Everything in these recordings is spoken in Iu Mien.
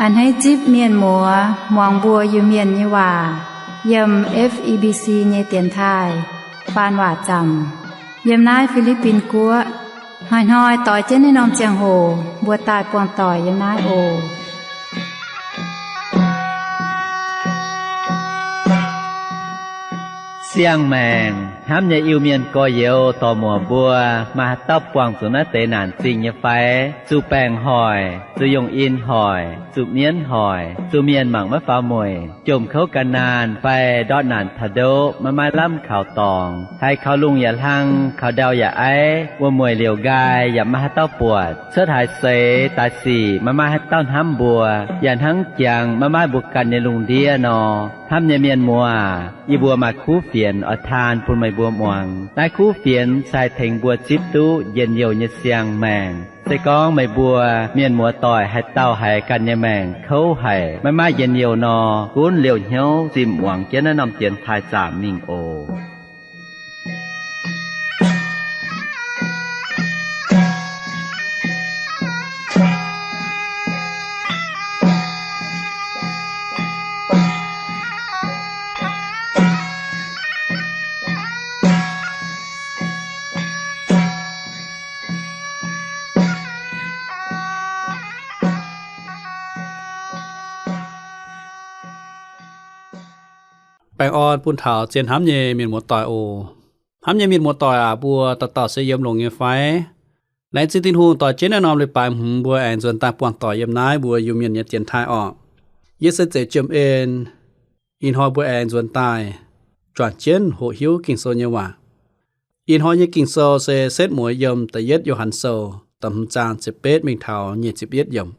A'hneiv zipv mienh muoz muangx mbuo Iu-Mienh nyei waac yiem F E B C nyei dienx taaih faan waac zaamc yiem naaiv Fi^li^bin Guoqv. Hnoi-hnoi doix jienv naaiv norm ziangh hoc mbuo daaih buangh doic yiem naaiv oc. Siang-maengc hnamv nyei Iu-Mienh gorx-youz dorc-muoc mbuo, maaih haaix dauh buangh zuqc naaiv deix naanc zingh nyei fai? Zuqc baengc hoic, zuqc yungh in hoic, zuqc mienv hoic, zuqc mienh mangc maiv faaux mueic, jomc kouv gan naanh fai ndortv naanc taux ndoqv maiv maaih lamh kaux dorngx, haiz kaux lungh yaac hlang, kaux ndau yaac aiv, wuom-mueic liouc nqaai yaac maiv maaih haaix dauh buatc, cuotv haaix seix daaih sic maiv maaih haaix dauh hnamv mbuo, yaac hnangv jangx maiv maaih mbuo ganh nyei lungh ndiev nor. Hnamv nyei mienh muoz, yie mbuo maaih kuv fienx oix taan bun meih mbuo muangx. Naaiv kuv fienx se haih tengx mbuo zipv duqv njien-youh nyei siang-maengc. Se gorngv meih mbuo mienh muoz-doic haaix dauh haiz ganh nyei maengc kouv haic, maiv maaih njien-youh nor, gunv liouh hnyouv zinh muangx jienv naaiv norm dienx taaih zaamc mingh oc. Baengh orn bun taux zien hnamv nyei mienh muoz-doic oc. Hnamv nyei mienh muoz-doic aac, mbuo dauh dauh se yiem longx nyei fai? Laengz zingh Tin-Hungh doix jienv naaiv norm leiz-baaix hmz mbuo aengx nzuonx daaih buangh doic yiem naaiv mbuo Iu-Mienh nyei dienx taaih orqc. Yie se Zeiv Jiem En. Ih hnoi mbuo aengx nzuonx daaih juangc jienv hoqc hiuv Ging-Sou nyei waac. Ih hnoi nyei Ging-Sou se setv mueiz yiem Da'yietv Yo^han Sou da'hmz zaang ziepc betv mingh taux nyic ziepc yietv yiemc,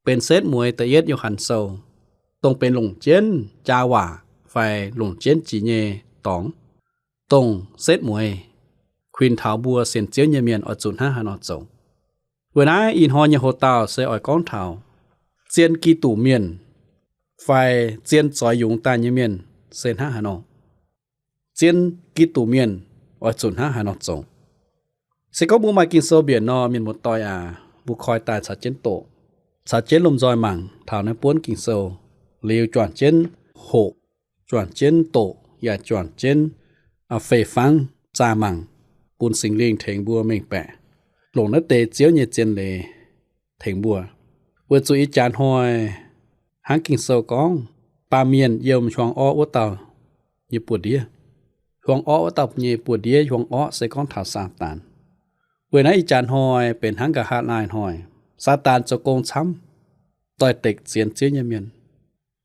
benx setv mueiz Da'yietv Yo^han Sou, dongh benx longc jienv jaa waac fai longc jienv jiex nyei dorngx, dongh setv mueiz kuinx taux mbuo sienx Ziouv nyei mienh oix zuqc hnangv haaix nor zoux. Weic naaiv ih hnoi nyei hoc-dauh se oix gorngv taux zien Giduc mienh fai zien zoix yungz daaih nyei mienh se hnangv haaix nor. Zien Giduc mienh oix zuqc hnangv haaix nor zoux. Se gorngv mbuo maaih Ging-Sou mbienc nor, mienh muoz-doic aac, mbuo koi daaih caux jienv doqc, caux jienv lomh nzoih mangc taux naaiv buonv Ging-Sou, liuz juangc jienv hoqc, juangc jienv doqc, yaac juangc jienv fei fangv zaah mangc, bun Singx Lingh tengx mbuo mengh baeqc, longc naaiv deix Ziouv nyei zien leiz tengx mbuo. Weic zuqc ih jaax hnoi hnangv Ging-Sou gorngv, baamh mienh yiem hiuang orqv wuov dauh nyei buoz-ndiev. Hiuang orqv wuov dauh nyei buoz-ndiev, hiuang orqv se gorngv taux Saadaan. Weic naaiv ih jaax hnoi benx hnangv nqa'haav laai hnoi, Saadaan zoux gong camv, doix-dekc sienx Ziouv nyei mienh,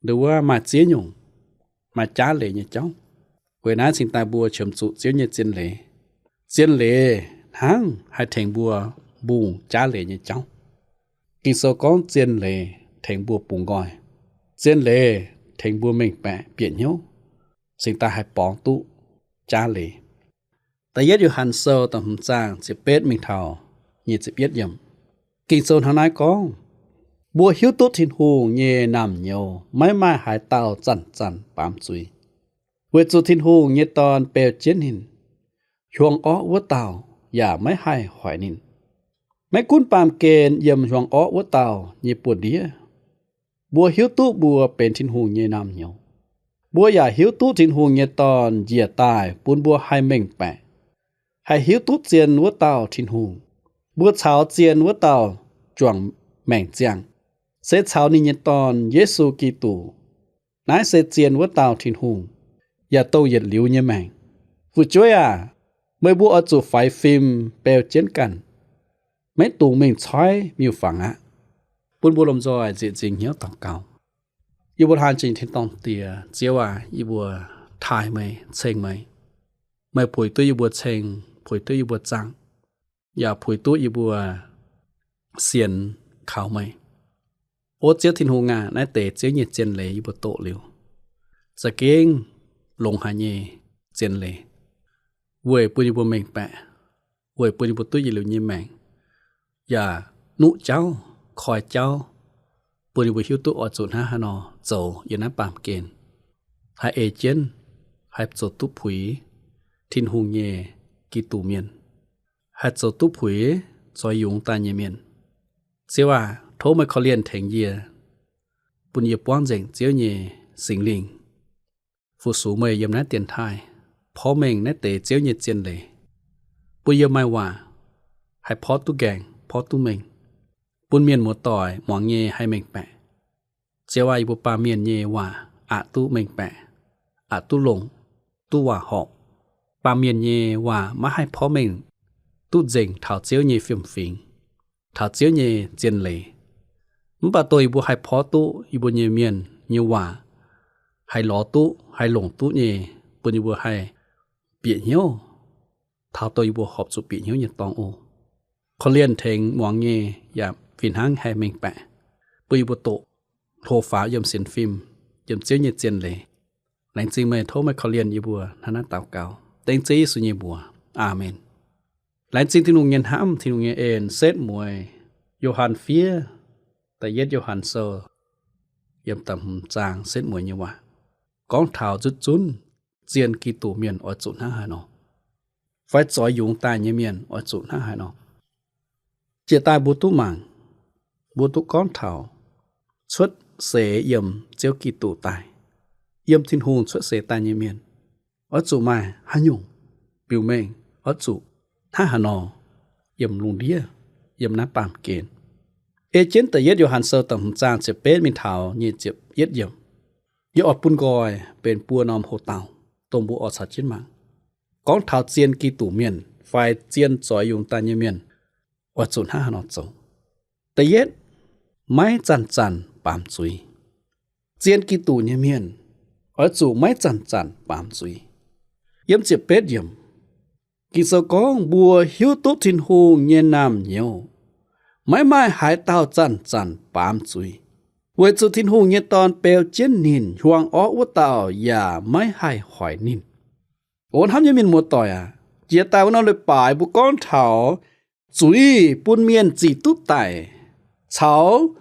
nduov maaih ziex nyungc, maaih jaav leiz nyei jauv. Weic naaiv cingx daaih mbuo qiemx zuqc Ziouv nyei zien leiz. Zien leiz hnangv haih tengx mbuo mbungh jaav leiz nyei jauv. Ging-Sou gorngv zien leiz tengx mbuo bungx nqoi. Zien leiz tengx mbuo mengh baeqc bieqc hnyouv, cingx daaih haih borngz duqv jaav leiz. Da'yietv Yo^han Sou da'hmz zaang ziepc betv mingh taux nyic ziepc yietv yiemc. Ging-Sou hnangv naaiv gorngv, mbuo hiuv duqv Tin-Hungh nyei naamh nyouz maiv maaih haaix dauh zanc-zanc baamz zuiz, weic zuqc Tin-Hungh nyei Dorn beu jienv ninh. Hiuang orqv wuov dauh yaac maiv haih hoic ninh. Maiv gunv baamh gen yiem hiuang orqv wuov dauh nyei buoz-ndiev, mbuo hiuv duqv mbuo benx Tin-Hungh nyei naamh nyouz. Mbuo yaac hiuv duqv Tin-Hungh nyei Dorn njiec daaih bun mbuo haih mengh baeqc, haih hiuv duqv zien wuov dauh Tin-Hungh. Mbuo caux zien wuov dauh juangc maengc ziangh, se caux ninh nyei Dorn, Yesu Giduc. Naaiv se zien wuov dauh Tin-Hungh, yaac dongh yietc liuz nyei maengc. Fu'jueiv aac, meih mbuo oix zuqc faix fim beu jienv ganh, maiv dungx mingh coiv miuc-fangx aqv. Bun mbuo lomh nzoih nzieqc nzingc hnyouv daux gaux. Yie mbuo hlaang jiex nyei tin-dorngh Diex, Ziouv aac, yie mbuo taaih meih, ceng meih. Meih puix duqv yie mbuo ceng, puix duqv yie mbuo zaangc, yaac puix duqv yie mbuo sienx kaux meih. O Ziouv Tin-Hungh aac, naaiv deix Ziouv nyei zien leiz yie mbuo doqc liuz, za'gengh longx haic nyei zien leiz, weic bun yie mbuo mengh baeqc, weic bun yie mbuo duqv yietc liuz nyei maengc, yaac nuqv jauv, koi jauv, bun yie mbuo hiuv duqv oix zuqc hnangv haaix nor zoux yiem naaiv baamh gen, haih ei jienv, haih zoux duqv puix Tin-Hungh nyei Giduc mienh, haih zoux duqv puix zoux yungz daaih nyei mienh. Ziouv aac, tov meih korv-lienh tengx yie, bun yie buangv nzengc Ziouv nyei Singx Lingh fu-sux meih yiem naaiv dienx taaih, porv mengh naaiv deix Ziouv nyei zien leiz, bun yie maaih waac haih porv duqv nqaengc, porv duqv mengh, bun mienh muoz-doic muangx nyei haih mengh baeqc. Ziouv aac, yie mbuo baamh mienh nyei waac aqc duqv mengh baeqc, aqc duqv longc, duqv waac horpc. Baamh mienh nyei waac maiv haih porv mengh duqv nzengc taux Ziouv nyei fiem-fingx, taux Ziouv nyei zien leiz. Mv baac dongh yie mbuo haih porv duqv yie mbuo nyei mienh nyei waac, haih lorz duqv, haih longc duqv nyei, bun yie mbuo haih bieqc hnyouv taux dongh yie mbuo horpc zuqc bieqc hnyouv nyei dorngx oc. Korv-lienh tengx muangx nyei yaac fih hnangv haih mengh baeqc, bun yie mbuo doqc hlo faaux yiem sienx fim, yiem Ziouv nyei zien leiz. Laengz zingh meih, tov meih korv-lienh yie mbuo hnangv naaiv daux gaux dengv Ziouv Yesu nyei mbuox. Aamen. Laengz zingh Tin-Hungh nyei hnamv, Tin-Hungh nyei en. Setv mueiz Yo^han fiev, da'yietv Yo^han sou, yiem da'hmz zaang setv mueiz nyei waac gorngv taux nzutv zunv zien Giduc mienh oix zuqc hnangv haaix nor, fai zoix yungz daaih nyei mienh oix zuqc hnangv haaix nor. Jiex daaih mbuo duqv mangc, mbuo duqv gorngv taux cuotv seix yiem Ziouv Giduc daaih, yiem Tin-Hungh cuotv seix daaih nyei mienh oix zuqc maaih haaix nyungc biux mengh, oix zuqc hnangv haaix nor yiem lungh ndiev, yiem naaiv baamh gen. Ei jienv da'yietv Yo^han sou da'hmz zaang ziepc betv mingh taux nyic ziepc yietv yiemc, yie oix bun nqoi benx buo norm hoc-dauh, dongh mbuo oix caux jienv mangc, gorngv taux zien Giduc mienh fai zien zoix yungz daaih nyei mienh oix zuqc hnangv haaix nor zoux. Da'yietv, maiv zanc-zanc baamz zuiz. Zien Giduc nyei mienh oix zuqc maiv zanc-zanc baamz zuiz. Yiem ziepc betv yiemc, Ging-Sou gorngv, mbuo hiuv duqv Tin-Hungh nyei naamh nyouz, maiv maaih haaix dauh zanc-zanc baamz zuiz, weic zuqc Tin-Hungh nyei Dorn beu jienv ninh, hiuang orv wuov dauh yaac maiv haih hoic ninh. O hnamv nyei mienh muoz-doic aac, jiex daaih wuov norm leiz-baaix mbuo gorngv taux zuiz bun mienh zic duqv daic, caux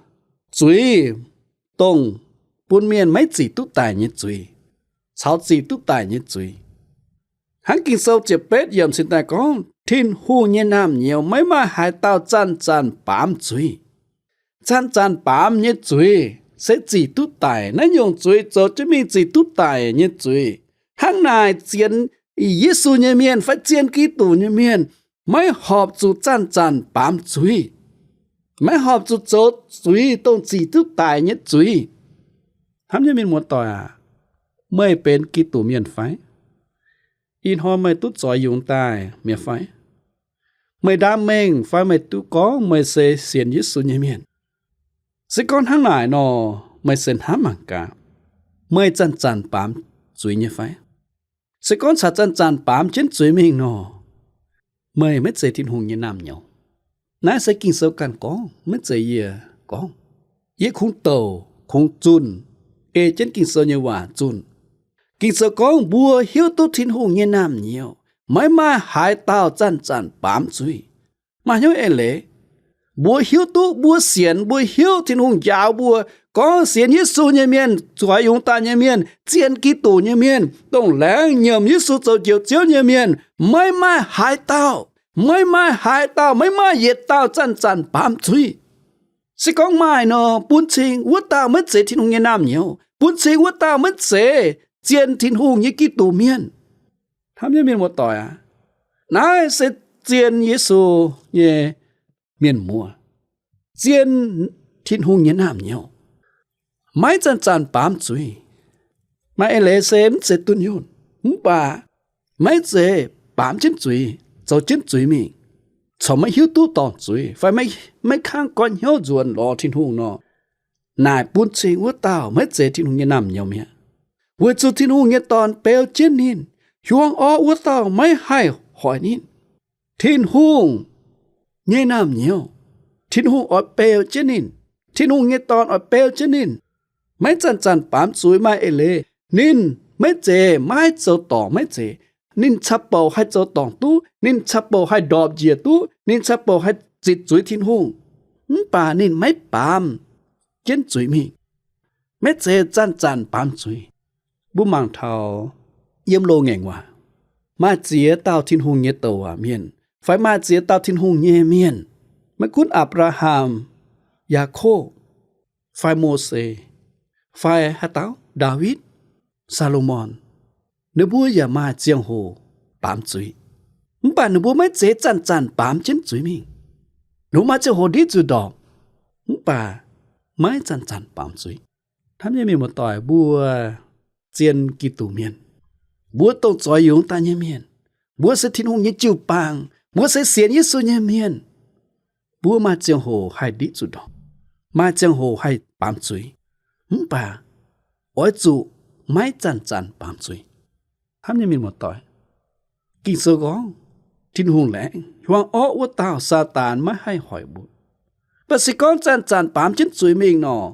zuiz dongh bun mienh maiv zic duqv daic nyei zuiz, caux zic duqv daic nyei zuiz. Hnangv Ging-Sou ziepc betv yiemc cingx daaih gorngv, Tin-Hungh nyei naamh nyouz maiv maaih haaix dauh zanc-zanc baamz zuiz. Zanc-zanc baamz nyei zuiz se zic duqv daic. Naaiv nyungc zuiz zoux jienv mingh zic duqv daic nyei zuiz. Hnangv naaic, sienx Yesu nyei mienh fai zien Giduc nyei mienh maiv horpc zuqc zanc-zanc baamz zuiz, maiv horpc zuqc zoux zuiz dongh zic duqv daic nyei zuiz. Hnamv nyei mienh muoz-doic aac, meih benx Giduc mienh fai? Ih hnoi meih duqv zoix yungz daaih mi'aqv fai? Meih ndaam mengh fai meih duqv gorngv meih se sienx Yesu nyei mienh? Se gorngv hnangv naaic nor, meih se hnamv mangc gaax, meih zanc-zanc baamz zuiz nyei fai? Se gorngv caux zanc-zanc baamz jienv zuiz mingh nor, meih maiv zeiz Tin-Hungh nyei naamh nyouz. Naaiv se Ging-Sou ganh gorngv, maiv zeiz yie gorngv. Yie kungx douc kungx zunh, ei jienv Ging-Sou nyei waac zunh. Ging-Sou gorngv mbuo hiuv duqv Tin-Hungh nyei naamh nyouz, maiv maaih haaix dauh zanc-zanc baamz zuiz. Maaih hnyouv eix leiz, mbuo hiuv duqv, mbuo sienx, mbuo hiuv Tin-Hungh njaaux mbuo, gorngv sienx Yesu nyei mienh, zoix yungz daaih nyei mienh, zien Giduc nyei mienh, dongh laengz nyiemc Yesu zoux Njoux Ziouv nyei mienh, maiv maaih haaix dauh, maiv maaih haaix dauh, maiv maaih yietc dauh zanc-zanc baamz zuiz. Se gorngv maaih nor, bun cing wuov dauh maiv zeiz Tin-Hungh nyei naamh nyouz, bun cing wuov dauh maiv zeiz zien Tin-Hungh nyei Giduc mienh. Hnamv nyei mienh muoz-doic aac, naaiv se zien Yesu nyei mienh muoz, zien Tin-Hungh nyei naamh nyouz, maiv zanc-zanc baamz zuiz. Maaih eix leiz se mv zeiz dunh yunh, mv baac maiv zeiz baamz jienv zuiz, zoux jienv zuiz mingh, corc maiv hiuv duqv dorngc zuiz fai maiv, maiv kangv goiv hnyouv nzuonx lorz Tin-Hungh nor, naaic bun cing wuov dauh maiv zeiz Tin-Hungh nyei naamh nyouz mi'aqv. Weic zuqc Tin-Hungh nyei Dorn beu jienv ninh, hiuang orv wuov dauh maiv haih hoic ninh. Tin-Hungh nyei naamh nyouz, Tin-Hungh oix beu jienv ninh. Tin-Hungh nyei Dorn oix beu jienv ninh. Maiv zanc-zanc baamz zuiz maaih eix leiz, ninh maiv zeiz maiv zoux dorngc, maiv zeiz. Ninh caux bouc haih zoux dorngc duqv, ninh caux bouc haih ndorpc njiec duqv, ninh caux bouc haih zitc zuiz Tin-Hungh. Mv baac ninh maiv baamz jienv zuiz mingh. Maiv zeiz zanc-zanc baamz zuiz. Mbuo mangc taux yiem loz ngaengc waac, maaih ziex dauh Tin-Hungh nyei douc waac mienh, fai maaih ziex dauh Tin-Hungh nyei mienh. Maiv gunv Apc^laa^ham, Yaakopv, fai Mose, fai haaix dauh, Ndaawitv, Saa^lo^morn, ninh mbuo yaac maaih ziangh hoc baamz zuiz. Mv baac ninh mbuo maiv zeiz zanc-zanc baamz jienv zuiz mingh. Ninh mbuo maaih ziangh hoc ndiev zuqc ndorpc, mv baac maiv zanc-zanc baamz zuiz. Hnamv nyei mienh muoz-doic, mbuo zien Giduc mienh, mbuo dongh zoux yungz daaih nyei mienh, mbuo se Tin-Hungh nyei jiu-baang, mbuo se sienx Yesu nyei mienh. Mbuo maaih ziangh hoc haih ndiev zuqc ndorpc, maaih ziangh hoc haih baamz zuiz, mv baac oix zuqc maiv zanc-zanc baamz zuiz. Hnamv nyei mienh muoz-doic, Ging-Sou gorngv, Tin-Hungh laengz, Hiuang orqv wuov dauh Saadaan maiv haih hoic mbuo. Mv baac se gorngv zanc-zanc baamz jienv zuiz mingh nor,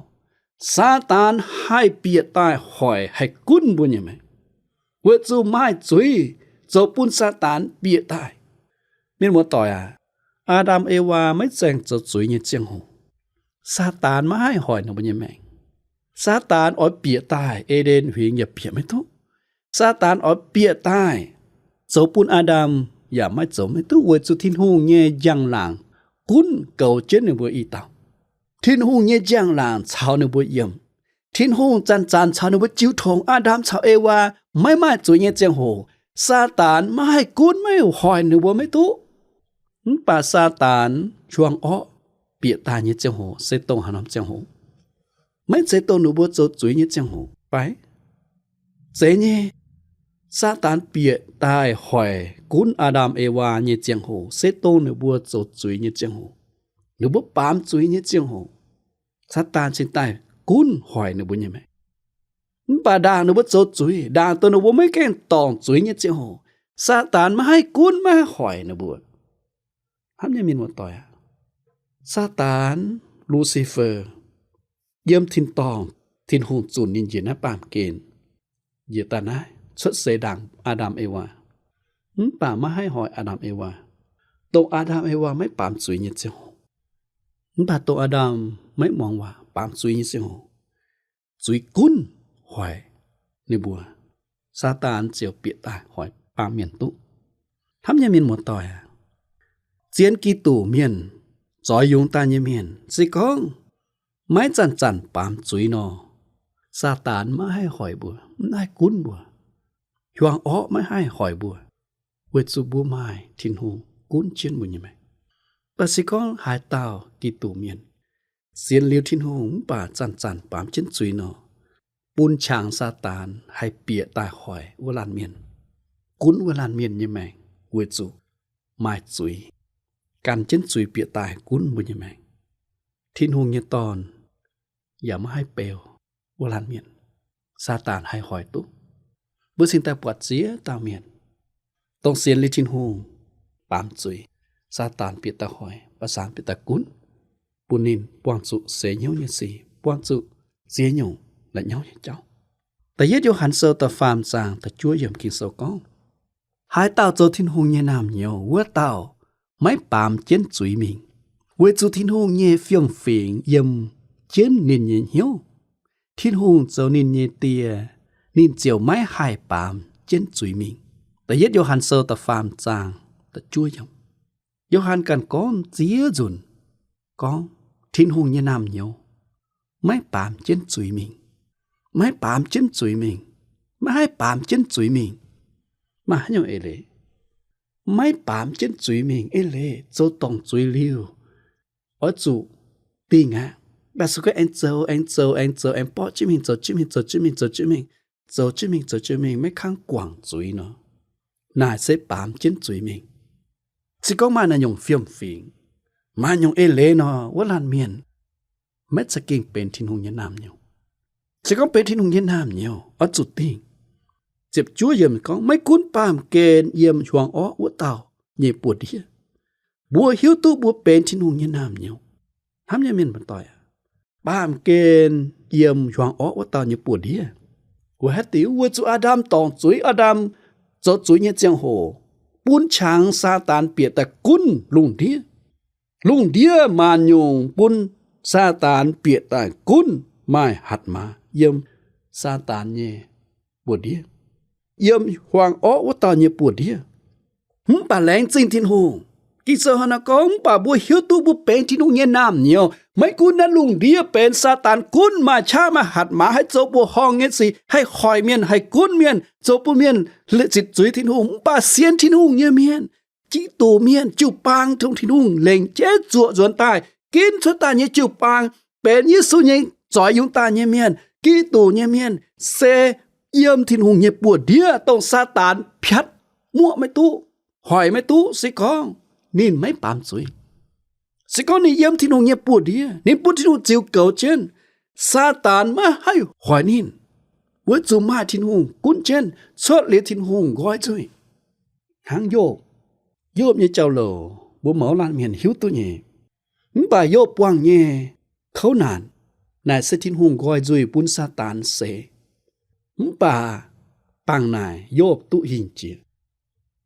Saadaan haih bieqc daaih hoic haih gunv mbuo nyei maengc, weic zuqc maaih zuiz zoux bun Saadaan bieqc daaih. Mienh muoz-doic aac, Aa^ndam Ewaa maiv zaengx zoux zuiz nyei ziangh hoc, Saadaan maiv haih hoic ninh mbuo nyei maengc. Saadaan oix bieqc daaih, E^nden Huingx yaac bieqc maiv duqv. Saadaan oix bieqc daaih zoux bun Aa^ndam yaac maiv zoux maiv duqv, weic zuqc Tin-Hungh nyei njang-laangc gunv goux jienv ninh mbuo i dauh. Tin-Hungh nyei njang-laangc caux ninh mbuo yiem. Tin-Hungh zanc-zanc caux ninh mbuo jiu tongx. Aa^ndam caux Ewaa maiv maaih zuiz nyei ziangh hoc, Saadaan maiv haih gunv, maiv haih hoic ninh mbuo maiv duqv. Mv baac Saadaan hiuang orqv bieqc daaih nyei ziangh hoc se dongh haaix norm ziangh hoc? Maiv zeiz dongh ninh mbuo zoux zuiz nyei ziangh hoc fai? Zeiz nyei. Saadaan bieqc daaih hoic gunv Aa^ndam Ewaa nyei ziangh hoc se dongh ninh mbuo zoux zuiz nyei ziangh hoc, ninh mbuo baamz zuiz nyei ziangh hoc, Saadaan cingx daaih gunv hoic ninh mbuo nyei maengc. Mv baac ndaangc ninh mbuo zoux zuiz, ndaangc dongh ninh mbuo maiv gaengh dorngc zuiz nyei ziangh hoc, Saadaan maiv haih gunv, maiv haih hoic ninh mbuo. Hnamv nyei mienh muoz-doic aac, Saadaan, Lucifer, yiem tin-dorngh Tin-Hungh zunc ninh njiec naaiv baamh gen, njiec daaih naaiv cuotv seix ndaangc Aa^ndam Ewaa, mv baac maiv haih hoic Aa^ndam Ewaa, dongh Aa^ndam Ewaa maiv baamz zuiz nyei ziangh hoc. Mv baac dongh Aa^ndam maiv muangx waac, baamz zuiz nyei ziangh hoc, zuiz gunv hoic ninh mbuo, Saadaan ziouc bieqc daaih hoic baamh mienh duqv. Hnamv nyei mienh muoz-doic aac, zien Giduc mienh, zoux yungz daaih nyei mienh, se gorngv maiv zanc-zanc baamz zuiz nor, Saadaan maiv haih hoic mbuo, maiv haih gunv mbuo. Hiuang orqv maiv haih hoic mbuo, weic zuqc mbuo maaih Tin-Hungh gunv jienv mbuo nyei maengc. Mv baac se gorngv haaix dauh Giduc mienh sienx liuz Tin-Hungh mv baac zanc-zanc baamz jienv zuiz nor, bun qangx Saadaan haih bieqc daaih hoic wuov laanh mienh, gunv wuov laanh mienh nyei maengc, weic zuqc maaih zuiz, gan jienv zuiz bieqc daaih gunv mbuo nyei maengc. Tin-Hungh nyei Dorn yaac maiv haih beu wuov laanh mienh, Saadaan haih hoic duqv. Mbuo cingx daaih buatc ziex dauh mienh, dongh sienx liuz Tin-Hungh baamz zuiz, Saadaan bieqc daaih hoic, ba'saax bieqc daaih gunv, bun ninh buangh zuqc seix hnyouv nyei sic, buangh zuqc ziex nyungc la'nyauv nyei jauv. Da'yietv Yo^han Sou da'faam zaang da'juov yiemc Ging-Sou gorngv, haaix dauh zoux Tin-Hungh nyei naamh nyouz, wuov dauh maiv baamz jienv zuiz mingh, weic zuqc Tin-Hungh nyei fiem-fingx yiem jienv ninh nyei hnyouv. Tin-Hungh zoux ninh nyei Die, ninh ziouc maiv haih baamz jienv zuiz mingh. Da'yietv Yo^han Sou da'faam zaang da'juov yiemc. Yo^han ganh gorngv ziex nzunc, gorngv Tin-Hungh nyei naamh nyouz maiv baamz jienv zuiz mingh. Maiv baamz jienv zuiz mingh. Maiv haih baamz jienv zuiz mingh. Maaih haaix nyungc eix leiz? Maiv baamz jienv zuiz mingh eix leiz zoux dorngc zuiz liuz, oix zuqc dingh aqv. Mv baac se gorngv aengx zoux, aengx zoux, aengx zoux, aengx borqv jienv mingh, zoux jienv mingh, zoux jienv mingh, zoux jienv mingh, zoux jienv mingh, zoux jienv mingh, maiv kangv guangc zuiz nor, naaic se baamz jienv zuiz mingh. Se gorngv maaih naaiv nyungc fiem-fingx, maaih nyungc eix leiz nor, wuov laanh mienh maiv za'gengh benx Tin-Hungh nyei naamh nyouz. Se gorngv benx Tin-Hungh nyei naamh nyouz, oix zuqc dingh. Ziepc juov yiemc gorngv, maiv gunv baamh gen yiem hiuang orqv wuov dauh nyei buoz-ndiev, mbuo hiuv duqv mbuo benx Tin-Hungh nyei naamh nyouz. Hnamv nyei mienh muoz-doic aac, baamh gen yiem hiuang orqv wuov dauh nyei buoz-ndiev, weic haaix diuc? Weic zuqc Aa^ndam dorngc zuiz, Aa^ndam zoux zuiz nyei ziangh hoc, bun qangx Saadaan bieqc daaih gunv lungh ndiev. Lungh ndiev maanc nyungc bun Saadaan bieqc daaih gunv maaih hatc maaz yiem Saadaan nyei buoz-ndiev, yiem hiuang orqv wuov dauh nyei buoz-ndiev. Mv baac laengz zingh Tin-Hungh, Ging-Sou hnangv naaiv gorngv, mv baac mbuo hiuv duqv mbuo benx Tin-Hungh nyei naamh nyouz. Maiv gunv naaiv lungh ndiev benx Saadaan gunv maaih qaqv maaih hatc maaz haih zoux mbuoqc horngh nyei sic, haih hoic mienh, haih gunv mienh, zoux bun mienh zitc zuiz Tin-Hungh. Mv baac sienx Tin-Hungh nyei mienh, Giduc mienh, jiu-baang dongh Tin-Hungh lengc jeiv zuoqc nzuonx daaih, ginv cuotv daaih nyei jiu-baang, benx Yesu nyei zoix yungz daaih nyei mienh, Giduc nyei mienh, se yiem Tin-Hungh nyei buoz-ndiev, dongh Saadaan piatv muoqv maiv duqv, hoic maiv duqv. Se gorngv ninh maiv baamz zuiz, se gorngv ninh yiem Tin-Hungh nyei buoz-ndiev, ninh bun Tin-Hungh ziux goux jienv, Saadaan maiv haih hoic ninh, weic zuqc maaih Tin-Hungh gunv jienv, cuotv liuz Tin-Hungh nqoi nzuih. Hnangv Yopv, Yopv nyei jauv-louc mbuo mouz laanh mienh hiuv duqv nyei. Mv baac Yopv buangh nyei kouv naanc naaic se Tin-Hungh nqoi nzuih bun Saadaan seix. Mv baac bangc naaic Yopv duqv hingh jiex.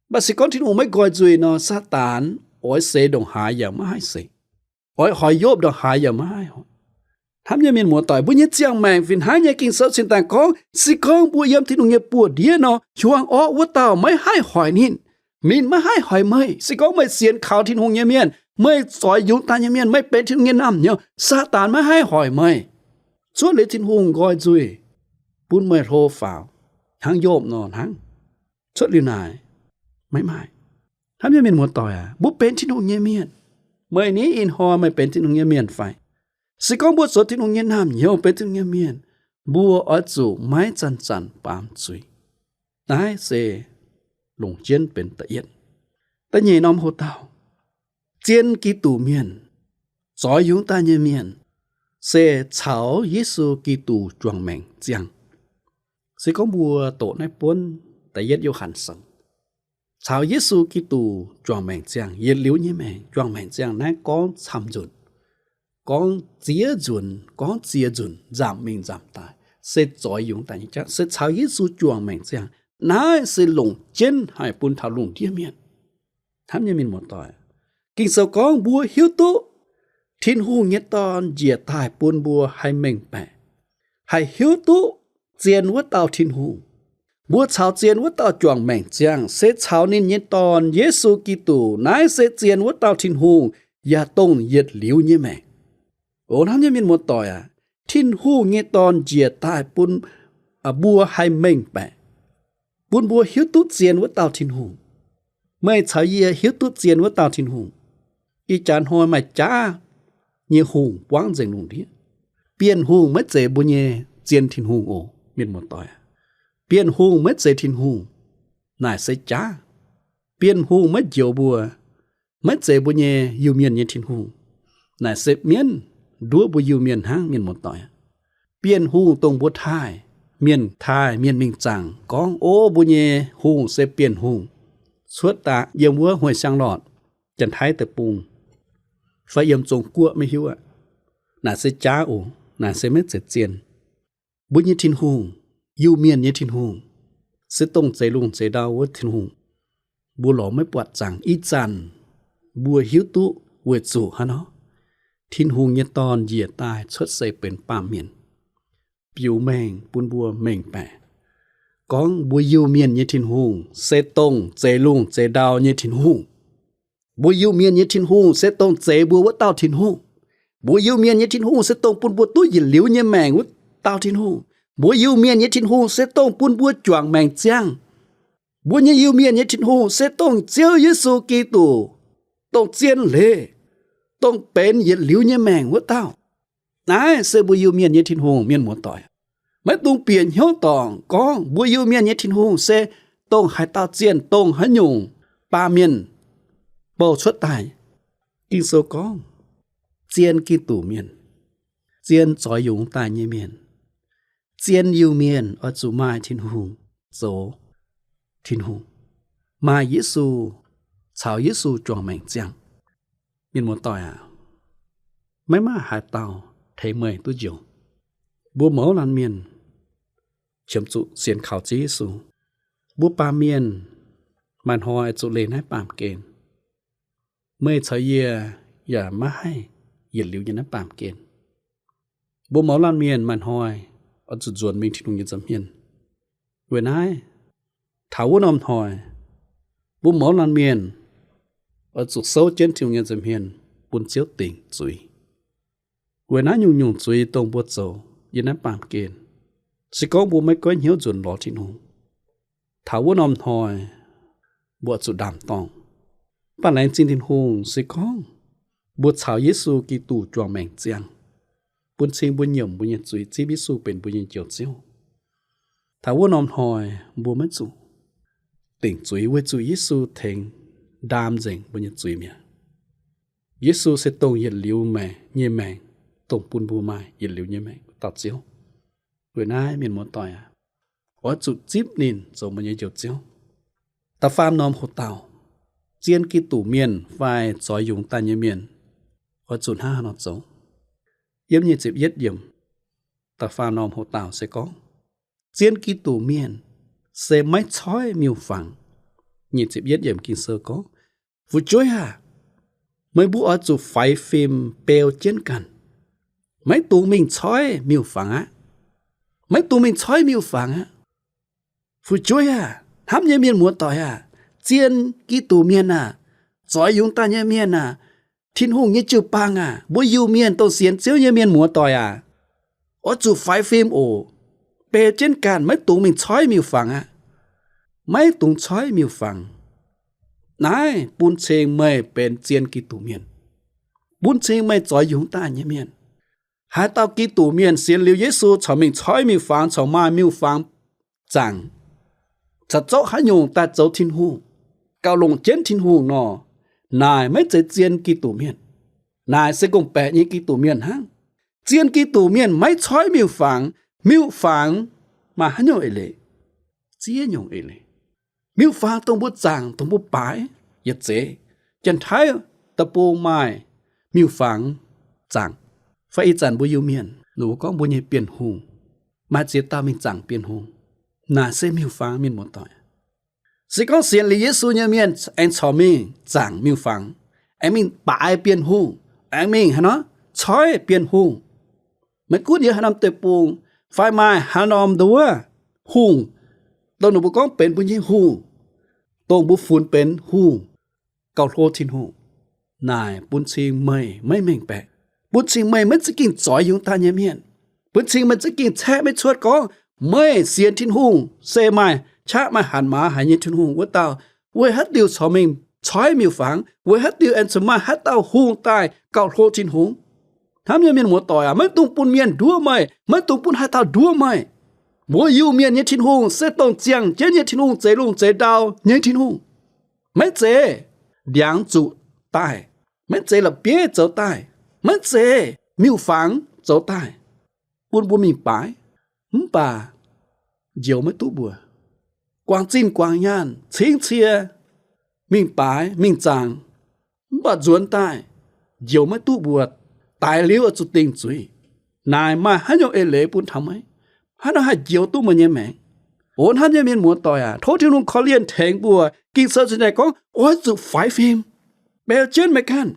Mv baac se gorngv Tin-Hungh maiv nqoi nzuih nor, Saadaan oix seix ndongc haaix yaac maiv haih seix, oix hoic Yopv ndongc haaix yaac maiv haih hoic. Hnamv nyei mienh muoz-doic, mbuo nyei ziangh maengc fih hnangv nyei. Ging-Sou cingx daaih gorngv, se gorngv mbuo yiem Tin-Hungh nyei buoz-ndiev nor, hiuang orqv wuov dauh maiv haih hoic ninh. Ninh maiv haih hoic meih. Se gorngv meih sienx kaux Tin-Hungh nyei mienh, meih zoix yungz daaih nyei mienh, meih benx Tin-Hungh nyei naamh nyouz, Saadaan maiv haih hoic meih. Cuotv liuz Tin-Hungh nqoi nzuih bun meih hlo faaux, hnangv Yopv nor hnangv. Cuotv liuz naaic, maiv maaih. Hnamv nyei mienh muoz-doic aac, mbuo benx Tin-Hungh nyei mienh. Meih ni ih hnoi meih benx Tin-Hungh nyei mienh fai? Se gorngv mbuo zoux Tin-Hungh nyei naamh nyouz, benx Tin-Hungh nyei mienh, mbuo oix zuqc maiv zanc-zanc baamz zuiz. Naaiv se longc jienv benx da'yietv. Da'nyeic norm hoc-dauh, zien Giduc mienh, zoix yungz daaih nyei mienh, se caux Yesu Giduc juangc maengc ziangh. Se gorngv mbuo doqc naaiv buonv da'yietv Yo^han Sou, caux Yesu Giduc juangc maengc ziangh, yietc liuz nyei maengc, juangc maengc ziangh naaiv gorngv camv nzunc, gorngv ziex nzunc, gorngv ziex nzunc, nzamc mingh nzamc daaih, se zoix yungz daaih nyei jauv, se caux Yesu juangc maengc ziangh. Naaiv se longc jienv haih bun taux lungh ndiev mienh. Hnamv nyei mienh muoz-doic, Ging-Sou gorngv mbuo hiuv duqv Tin-Hungh nyei Dorn njiec daaih bun mbuo haih mengh baeqc, haih hiuv duqv zien wuov dauh Tin-Hungh. Mbuo caux zien wuov dauh juangc maengc ziangh se caux ninh nyei Dorn, Yesu Giduc. Naaiv se zien wuov dauh Tin-Hungh, yaac dongh yietc liuz nyei maengc. O hnamv nyei mienh muoz-doic aac, Tin-Hungh nyei Dorn njiec daaih bun mbuo haih mengh baeqc, bun mbuo hiuv duqv zien wuov dauh Tin-Hungh. Meih caux yie hiuv duqv zien wuov dauh Tin-Hungh. Ih jaax hnoi maaih jaav nyei hungh buangv nzengc lungh ndiev. Bienh hungh maiv zeiz mbuo nyei zien Tin-Hungh oc, mienh muoz-doic aac. Bienh hungh maiv zeiz Tin-Hungh. Naaic se jaav. Bienh hungh maiv njoux mbuo, maiv zeiz mbuo nyei Iu-Mienh nyei Tin-Hungh. Naaic se mienv nduov mbuo Iu-Mienh hnangv, mienh muoz-doic aac. Bienh hungh dongh mbuo taaih, mienh taaih, mienh mingh zaangc gorngv, O, mbuo nyei hungh se Bienh Hungh, cuotv daaih yiem wuov Hueih Siang-Lorqc, Janx-Taiv deic-bung, fai yiem Zong Guoqv maiv hiuv aqv. Naaic se jaav oc. Naaic se maiv zeiz zien. Mbuo nyei Tin-Hungh, Iu-Mienh nyei Tin-Hungh, se dongh zeix lungh zeix ndau wuov Tin-Hungh. Mbuo lorz maiv buatc zaangc. Ih zanc mbuo hiuv duqv weic zuqc haaix nor? Tin-Hungh nyei Dorn njiec daaih cuotv seix benx baamh mienh, biux mengh bun mbuo mengh baeqc gorngv mbuo Iu-Mienh nyei Tin-Hungh se dongh zeix lungh zeix ndau nyei Tin-Hungh. Mbuo Iu-Mienh nyei Tin-Hungh se dongh zeix mbuo wuov dauh Tin-Hungh. Mbuo Iu-Mienh nyei Tin-Hungh se dongh bun mbuo duqv yietc liuz nyei maengc wuov dauh Tin-Hungh. Mbuo Iu-Mienh nyei Tin-Hungh se dongh bun mbuo juangc maengc ziangh. Mbuo nyei Iu-Mienh nyei Tin-Hungh se dongh Ziouv Yesu Giduc, dongh zien leiz, dongh benx yietc liuz nyei maengc wuov dauh. Naaiv se mbuo Iu-Mienh nyei Tin-Hungh, mienh muoz-doic. Maiv dungx bieqc hnyouv dorngc gorngv mbuo Iu-Mienh nyei Tin-Hungh se dongh haaix dauh zienh, dongh haaix nyungc baamh mienh bouh cuotv daaih. Ging-Sou gorngv, zien Giduc mienh, zien zoix yungz daaih nyei mienh, zien Iu-Mienh oix zuqc maaih Tin-Hungh zoux Tin-Hungh, maaih Yesu, caux Yesu juangc maengc ziangh. Mienh muoz-doic aac, maiv maaih haaix dauh tengx meih duqv njoux. Mbuo mouz laanh mienh qiemx zuqc sienx kaux Ziouv Yesu. Mbuo baamh mienh maaih hnoi zuqc leih naaiv baamh gen. Meih caux yie yaac maiv haih yietc liuz nyei naaiv baamh gen. Mbuo mouz laanh mienh maaih hnoi oix zuqc nzuonx mingh Tin-Hungh nyei nza'hmien. Weic naaiv, taux wuov norm hnoi, mbuo mouz laanh mienh oix zuqc souv jienv Tin-Hungh nyei nza'hmien bun Ziouv dingc zuiz. Weic naaiv nyungc-nyungc zuiz dongh mbuo zoux yiem naaiv baamh gen, se gorngv mbuo maiv goiv hnyouv nzuonx lorz Tin-Hungh, taux wuov norm hnoi mbuo oix zuqc ndaam-dorngh. Mv baac laengz zingh Tin-Hungh, se gorngv mbuo caux Yesu Giduc juangc maengc ziangh, bun cing mbuo nyiemc mbuo nyei zuiz, zipv Yesu benx mbuo nyei Njoux Ziouv, taux wuov norm hnoi mbuo maiv zuqc dingc zuiz, weic zuqc Yesu tengx ndaam nzengc mbuo nyei zuiz mi'aqv. Yesu se dongh yietc liuz maengc nyei maengc, dongh bun mbuo maaih yietc liuz nyei maengc dauh Ziouv. Weic naaiv mienh muoz-doic aac, oix zuqc zipv ninh zoux mbuo nyei Njoux Ziouv. Da'faam norm hoc-dauh, zien Giduc mienh fai zoix yungz daaih nyei mienh oix zuqc hnangv haaix nor zoux? Yiem nyic ziepc yietv yiemc, da'faam norm hoc-dauh se gorngv, zien Giduc mienh se maiv coiv miuc-fangx. Nyic ziepc yietv yiemc Ging-Sou gorngv, Fu'jueiv aah! Meih mbuo oix zuqc faix fim beu jienv ganh, maiv dungx mingh coiv miuc-fangx aqv. Maiv dungx mingh coiv miuc-fangx aqv. Fu'jueiv aah! Hnamv nyei mienh muoz-doic aah! Zien Giduc mienh aah! Zoix yungz daaih nyei mienh aah! Tin-Hungh nyei jiu-baang aah! Mbuo Iu-Mienh dongh sienx Ziouv nyei mienh muoz-doic aah! Oix zuqc faix fim oc. Beu jienv ganh, maiv dungx mingh coiv miuc-fangx aqv. Maiv dungx coiv miuc-fangx. Naaiv bun cing meih benx zien Giduc mienh, bun cing meih zoix yungz daaih nyei mienh. Haaix dauh Giduc mienh sienx liuz Yesu corc mingh coiv miuc-fangx, corc maaih miuc-fangx zaangc, corc zorqv haaix nyungc daaih zoux Tin-Hungh, gauh longc jienv Tin-Hungh nor, naaic maiv zeiz zien Giduc mienh. Naaic se ngongh baeqc nyei Giduc mienh hnangv. Zien Giduc mienh maiv coiv miuc-fangx. Miuc-fangx maaih haaix nyungc eix leiz? Ziex nyungc eix leiz. Miuc-fangx dongh mbuo zaangc, dongh mbuo baaix, yietc zeiz. Janx-Taiv Deic-Bung maaih miuc-fangx zaangc. Fai ih zanc mbuo Iu-Mienh, ninh mbuo gorngv mbuo nyei Bienh Hungh, maaih ziex dauh mingh zaangc Bienh Hungh. Naaic se miuc-fangx, mienh muoz-doic. Se gorngv sienx liuz Yesu nyei mienh aengx corc mingh zaangc miuc-fangx, aengx mingh baaix Bienh Hungh, aengx mingh haaix nor, coiv Bienh Hungh, maiv gunv yiem haaix norm deic-bung, fai maaih haaix norm nduov hungh, dongh ninh mbuo gorngv benx mbuo nyei hungh, dongh mbuo funx benx hungh, gauh hlo Tin-Hungh, naaic bun cing meih maiv mengh baeqc. Bun cing meih maiv za'gengh zoix yungz daaih nyei mienh. Bun cing meih za'gengh caeqv maiv cuotv gorngv meih sienx Tin-Hungh se maaih qaqv maaih hatc maaz haic nyei Tin-Hungh wuov dauh. Weic haaix diuc corc mingh coiv miuc-fangx? Weic haaix diuc aengx zuqc maaih haaix dauh hungh daaih gauh hlo Tin-Hungh? Hnamv nyei mienh muoz-doic aac, maiv dungx bun mienh nduov meih, maiv dungx bun haaix dauh nduov meih. Mbuo Iu-Mienh nyei Tin-Hungh se dongh ziangh jienv nyei Tin-Hungh, zeix lungh zeix ndau nyei Tin-Hungh. Maiv zeiz ndiangx zuqc daaih, maiv zeiz la'bieiv zoux daaih, maiv zeiz miuc-fangx zoux daaih bun mbuo mingh baaix. Mv baac njoux maiv duqv mbuo, guangc zinh guangc nyaanh cingv cie mingh baaix mingh zaangc, mv baac nzuonx daaih njoux maiv duqv mbuo, daix liuz oix zuqc dingh zuiz. Naaic maaih haaix nyungc eix leiz bun taux meih? Haaix nor haih njoux duqv meih nyei maengc? O hnamv nyei mienh muoz-doic aac, tov Tin-Hungh korv-lienh tengx mbuo. Ging-Sou cingx daaih gorngv oix zuqc faix fim, beu jienv meih ganh.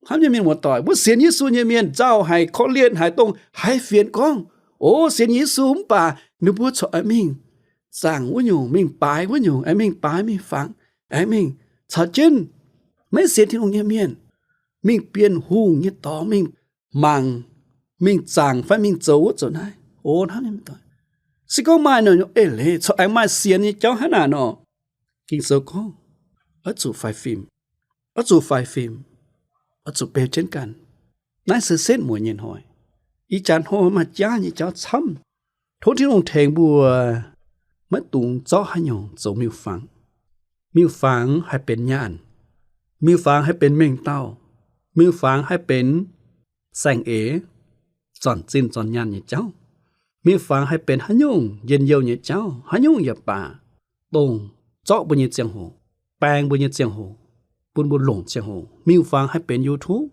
Hnamv nyei mienh muoz-doic, mbuo sienx Yesu nyei mienh nzauh haic, korv-lienh haic, dongh haiz fienx gorngv, o, sienx Yesu mv baac ninh mbuo corc aengx mingh zaangc wuov nyungc, mingh baaix wuov nyungc, aengx mingh baaix mingh fangx, aengx mingh caux jienv maiv sienx Tin-Hungh nyei mienh mingh Bienh Hungh nyei dorngx mingh mangc, mingh zaangc fai mingh zoux wuov zoux naaiv. O hnamv nyei mienh muoz-doic, se gorngv maaih naaiv nyungc eix leiz corc aengx maaih sienx nyei jauv hnangv naaic nor, Ging-Sou gorngv oix zuqc faix fim, oix zuqc faix fim, oix zuqc beu jienv ganh. Naaiv se setv mueiz nyei hnoi. Ih jaax hnoi maaih jaav nyei jauv camv. Tov Tin-Hungh tengx mbuo maiv dungx zorqv haaix nyungc zoux miuc-fangx. Miuc-fangx haih benx nyaanh. Miuc-fangx haih benx mengh dauh. Miuc-fangx haih benx saeng-eix, zornc zinh zornc nyaanh nyei jauv. Miuc-fangx haih benx haaix nyungc njien-youh nyei jauv, haaix nyungc yaac baac, dongh zorqv mbuo nyei ziangh hoc, baeng mbuo nyei ziangh hoc, bun mbuo longc ziangh hoc. Miuc-fangx haih benx YouTube.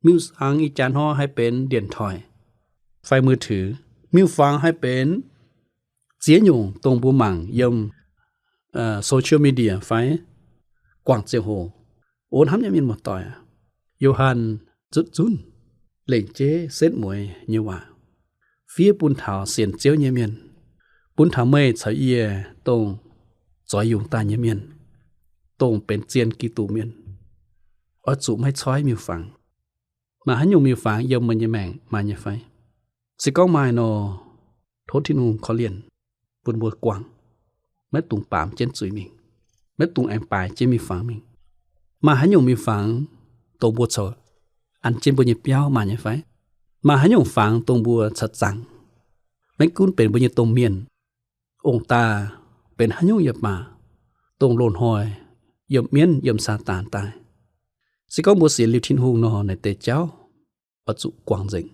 Miuc-fangx ih jaax hnoi haih benx điện thoại fai มือถือ. Miuc-fangx haih benx ziex nyungc dongh mbuo mangc yiem social media fai guangc ziangh hoc. O hnamv nyei mienh muoz-doic aac, Yo^han zutv zunv lengc jeiv setv mueiz nyei waac fiev bun taux sienx Ziouv nyei mienh, bun taux meih caux yie dongh zoix yungz daaih nyei mienh, dongh benx zien Giduc mienh. oix zuqc maiv coiv miuc-fangx. Maaih haaix nyungc miuc-fangx yiem meih nyei maengc maaih nyei fai? Se gorngv maaih nor, tov Tin-Hungh korv-lienh bun mbuo guangc, maiv dungx baamz jienv zuiz mingh, maiv dungx aengx baaix jienv miuc-fangx mingh. Maaih haaix nyungc miuc-fangx dongh mbuo corc an jienv mbuo nyei biauv maaih nyei fai? Maaih haaix nyungc fangx dongh mbuo corc zaangc, maiv gunv benx mbuo nyei domh mienh, ong-daa, benx haaix nyungc yaac baac, dongh loz-hnoi yiem mienv yiem Saadaan daaih, se gorngv mbuo sienx liuz Tin-Hungh nor, naaiv deix jauv oix zuqc guangc nzengc,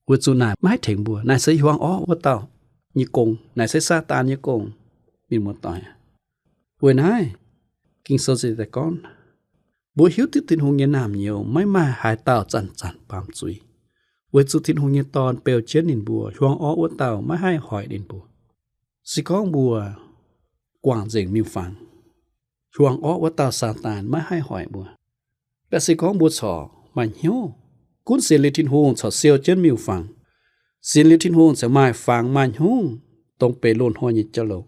weic zuqc naaic maiv haih tengx mbuo. Naaiv se hiuang orqv wuov dauh nyei gong, naaiv se Saadaan nyei gong. Mienh muoz-doic, weic naaiv Ging-Sou se gorngv, mbuo hiuv duqv Tin-Hungh nyei naamh nyouz maiv maaih haaix dauh zanc-zanc baamz zuiz, weic zuqc Tin-Hungh nyei Dorn beu jienv ninh mbuo. Hiuang orqv wuov dauh maiv haih hoic ninh mbuo. Se gorngv mbuo guangc nzengc miuc-fangx, hiuang orqv wuov dauh Saadaan maiv haih hoic mbuo. Mv baac se gorngv mbuo corc maaih hnyouv, gunv sienx liuz Tin-Hungh corc siou jienv miuc-fangx, sienx liuz Tin-Hungh corc maaih fangx maaih hnyungv dongh benx loz-hnoi nyei jauv-louc,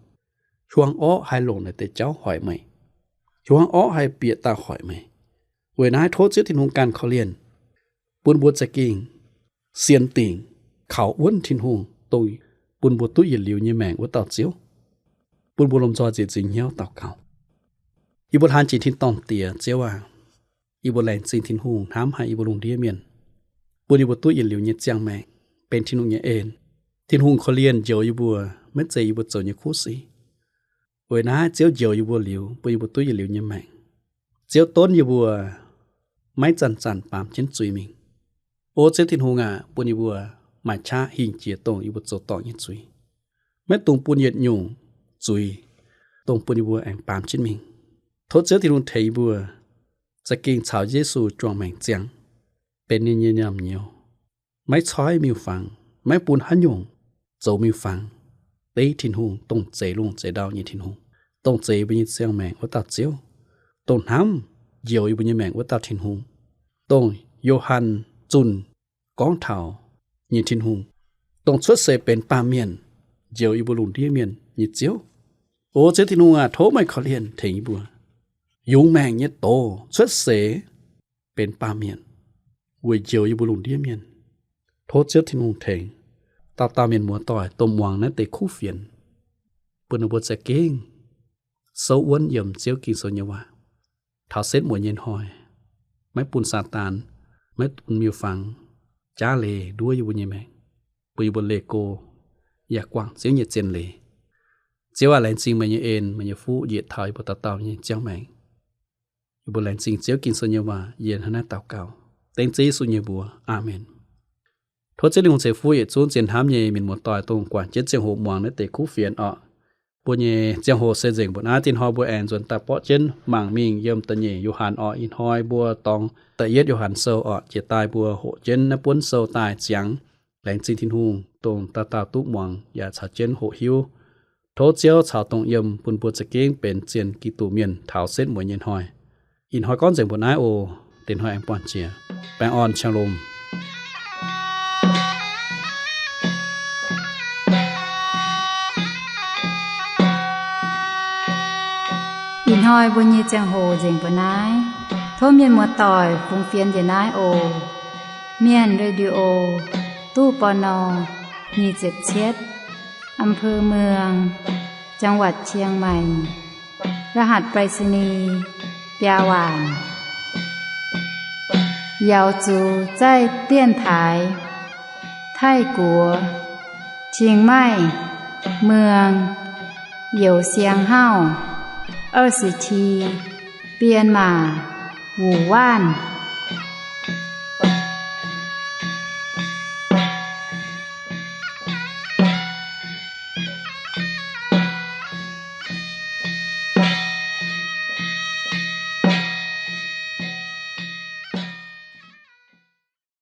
hiuang orqv haih longc naaiv deix jauv hoic meih, hiuang orqv haih bieqc daaih hoic meih. Weic naaiv tov Ziouv Tin-Hungh ganh korv-lienh bun mbuo za'gengh sienx dingc kaux wuonv Tin-Hungh, dongh bun mbuo duqv yietc liuz nyei maengc wuov dauh Ziouv, bun mbuo lomh nzoih nzieqc nzingc hnyouv daux gaux. Yie mbuo hlaang jiex tin-dorngh Diex, Ziouv aac, yie mbuo laengz zingh Tin-Hungh hnamv haic yie mbuo lungh ndiev mienh, bun yie mbuo duqv yietc liuz nyei ziangh maengc benx Tin-Hungh nyei en. Tin-Hungh korv-lienh njoux yie mbuo, maiv zeiz yie mbuo zoux nyei kuv sic. Weic naaiv Ziouv njoux yie mbuo liuz, bun yie mbuo duqv yietc liuz nyei maengc. Ziouv donv yie mbuo maiv zanc-zanc baamz jienv zuiz mingh. O Ziouv Tin-Hungh aac, bun yie mbuo maaih qaqv hingh jiex dongh yie mbuo zoux dorngc nyei zuiz. Maiv dungx bun yietc nyungc zuiz dongh bun yie mbuo aengx baamz jienv mingh. Tov Ziouv Tin-Hungh tengx yie mbuo za'gengh caux Yesu juangc maengc ziangh, benx ninh nyei naamh nyouz, maiv coiv miuc-fangx, maiv bun haaix nyungc zoux miuc-fangx, deiv Tin-Hungh, dongh zeix lungh zeix ndau nyei Tin-Hungh, dongh zeix yie mbuo nyei ziangh maengc wuov dauh Ziouv, dongh hnamv njoux yie mbuo nyei maengc wuov dauh Tin-Hungh, dongh Yo^han zunh gorngv taux nyei Tin-Hungh, dongh cuotv seix benx baamh mienh njoux yie mbuo lungh ndiev mienh nyei Ziouv. O Ziouv Tin-Hungh aac, tov meih korv-lienh tengx yie mbuo yungz maengc nyei doz cuotv seix benx baamh mienh weic njoux yie mbuo lungh ndiev mienh. Tov Ziouv Tin-Hungh tengx dauh dauh mienh muoz-doic dongh muangx naaiv deix kuv fienx, bun ninh mbuo za'gengh souv wuonv yiem Ziouv Ging-Sou nyei waac, taux setv mueiz nyei hnoi, maiv bun Saadaan, maiv bun miuc-fangx jaav leiz nduov yie mbuo nyei maengc, bun yie mbuo leih go yaac guangc Ziouv nyei zien leiz. Ziouv aac, laengz zingh meih nyei en, meih nyei fuqv njiec taux yie mbuo dauh dauh nyei ziangh maengc. Yie mbuo laengz zingh Ziouv Ging-Sou nyei waac yie hnangv naaiv daux gaux dengv Ziouv Yesu nyei mbuox. Aamen. Tov Ziouv Tin-Hungh ceix fuqv yietc zungv zien hnamv nyei mienh muoz-doic dongh guangc jienv ziangh hoc muangx naaiv deix kuv fienx orqc. Mbuo nyei ziangh hoc se nzengc mbuo naaiv. Dinh hnoi mbuo aengx nzuonx daaih borqv jienv mangc mingh yiem da'nyeic Yo^han orqc. Ih hnoi mbuo dorngx da'yietv Yo^han Sou orqc. Jiex daaih mbuo hoqc jienv naaiv buonv sou daaih ziangx. Laengz zingh Tin-Hungh dongh dauh dauh duqv muangx yaac caux jienv hoqc hiuv. Tov Ziouv caux dongh yiem bun mbuo za'gengh benx zien Giduc mienh taux setv mueiz nyei hnoi. Ih hnoi gorngv nzengc mbuo naaiv oc. Dinh hnoi aengx buangh jiex. Baengh orn, qangx lomh. Ih hnoi mbuo nyei ziangh hoc nzengc mbuo naaiv. Tov mienh muoz-doic fungx fienx njiec naaiv oc. Mienh Radio, ตู้ ปณ. nyic ziepc cietv, อำเภอเมือง จังหวัดเชียงใหม่ รหัสไปรษณีย์ biaa waanc. Yaux zuqc zaih dienx taaix Taiv-Guoqv, Chiang Mai, Muang, Youh Siang Hauv, 二十七, Bienh Maac, Wuh Waanc.